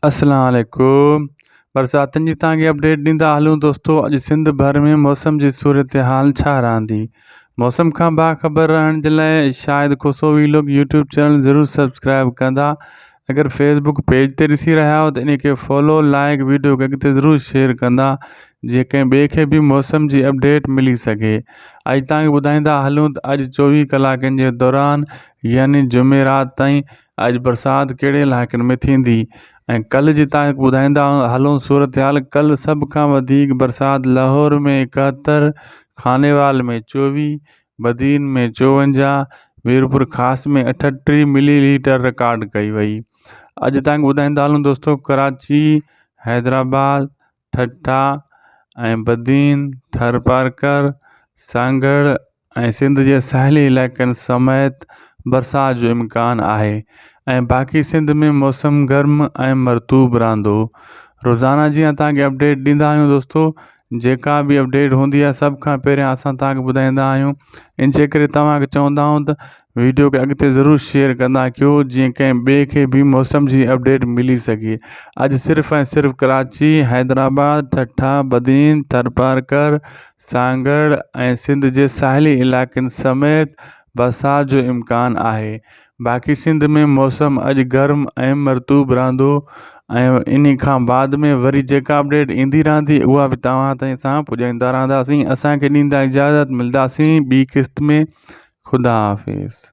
اسلام عليڪم برساتن جي توهان کي اپڊيٽ ڏيندا هلون دوستو اڄ سنڌ ڀر ۾ موسم جي صورتحال ڇا رهندي موسم کان باخبر رهڻ جي لاء Shahid Khoso vlog YouTube channel ضرور سبسڪرائب ڪندا اگر فيسبوڪ پيج تي ڏسي رهيا آهيو ته ان کي فالو لائڪ ويڊيو کي اڳتي ضرور شيئر ڪندا جيئن ڪنهن ٻئي کي به موسم جي اپڊيٽ ملي سگهي اڄ توهان کي ٻڌائيندا هلون ته اڄ چوويهه ڪلاڪن جي دوران يعني جمعرات تائين اڄ برسات ڪهڙي علائقن ۾ ٿيندي ۽ ڪلهه جي تاريخ ٻڌائيندا هلون صورتحال ڪلهه سڀ کان وڌيڪ برسات لاهور ۾ 71 خانيوال ۾ 24 بدين ۾ 54 ميرپور خاص ۾ 38 ملي ليٽر رڪارڊ ڪئي وئي اڄ تائين ٻڌائيندا هلون دوستو ڪراچي حيدرآباد ٺٽا ۽ بدين، ٿرپارڪر، سانگهڙ ۽ سنڌ جي ساحلي علائقن سميت برسات جو امڪان آهي ۽ باقي سنڌ ۾ موسم گرم ۽ مرطوب رهندو روزانه جيئن توهان کي اپڊيٽ ڏيندا آهيون دوستو جيڪا به اپڊيٽ هوندي آهي سڀ کان پهريان اسان توهان کي ٻڌائيندا آهيون ان جي ڪري توهان کي چوندا آهيون ته ويڊيو کي اڳتي ضرور شيئر ڪندا ڪيو جيئن ڪنهن ٻئي کي به موسم جي اپڊيٽ ملي سگهي اڄ صرف ۽ صرف ڪراچي حيدرآباد ٺٽا بدين ٿرپارڪر سانگهڙ ۽ سنڌ جي ساحلي علائقن سميت برسات جو امڪان آهي باقي سنڌ ۾ موسم اڄ گرم ۽ مرطوب رهندو ۽ انهي کان بعد ۾ وري جيڪا اپڊيٽ ايندي رهندي اها به توهان تائين اسان پڄائيندا رهنداسين اسان کي ڏيندا اجازت ملداسين ٻي قسط ۾ خدا حافظ.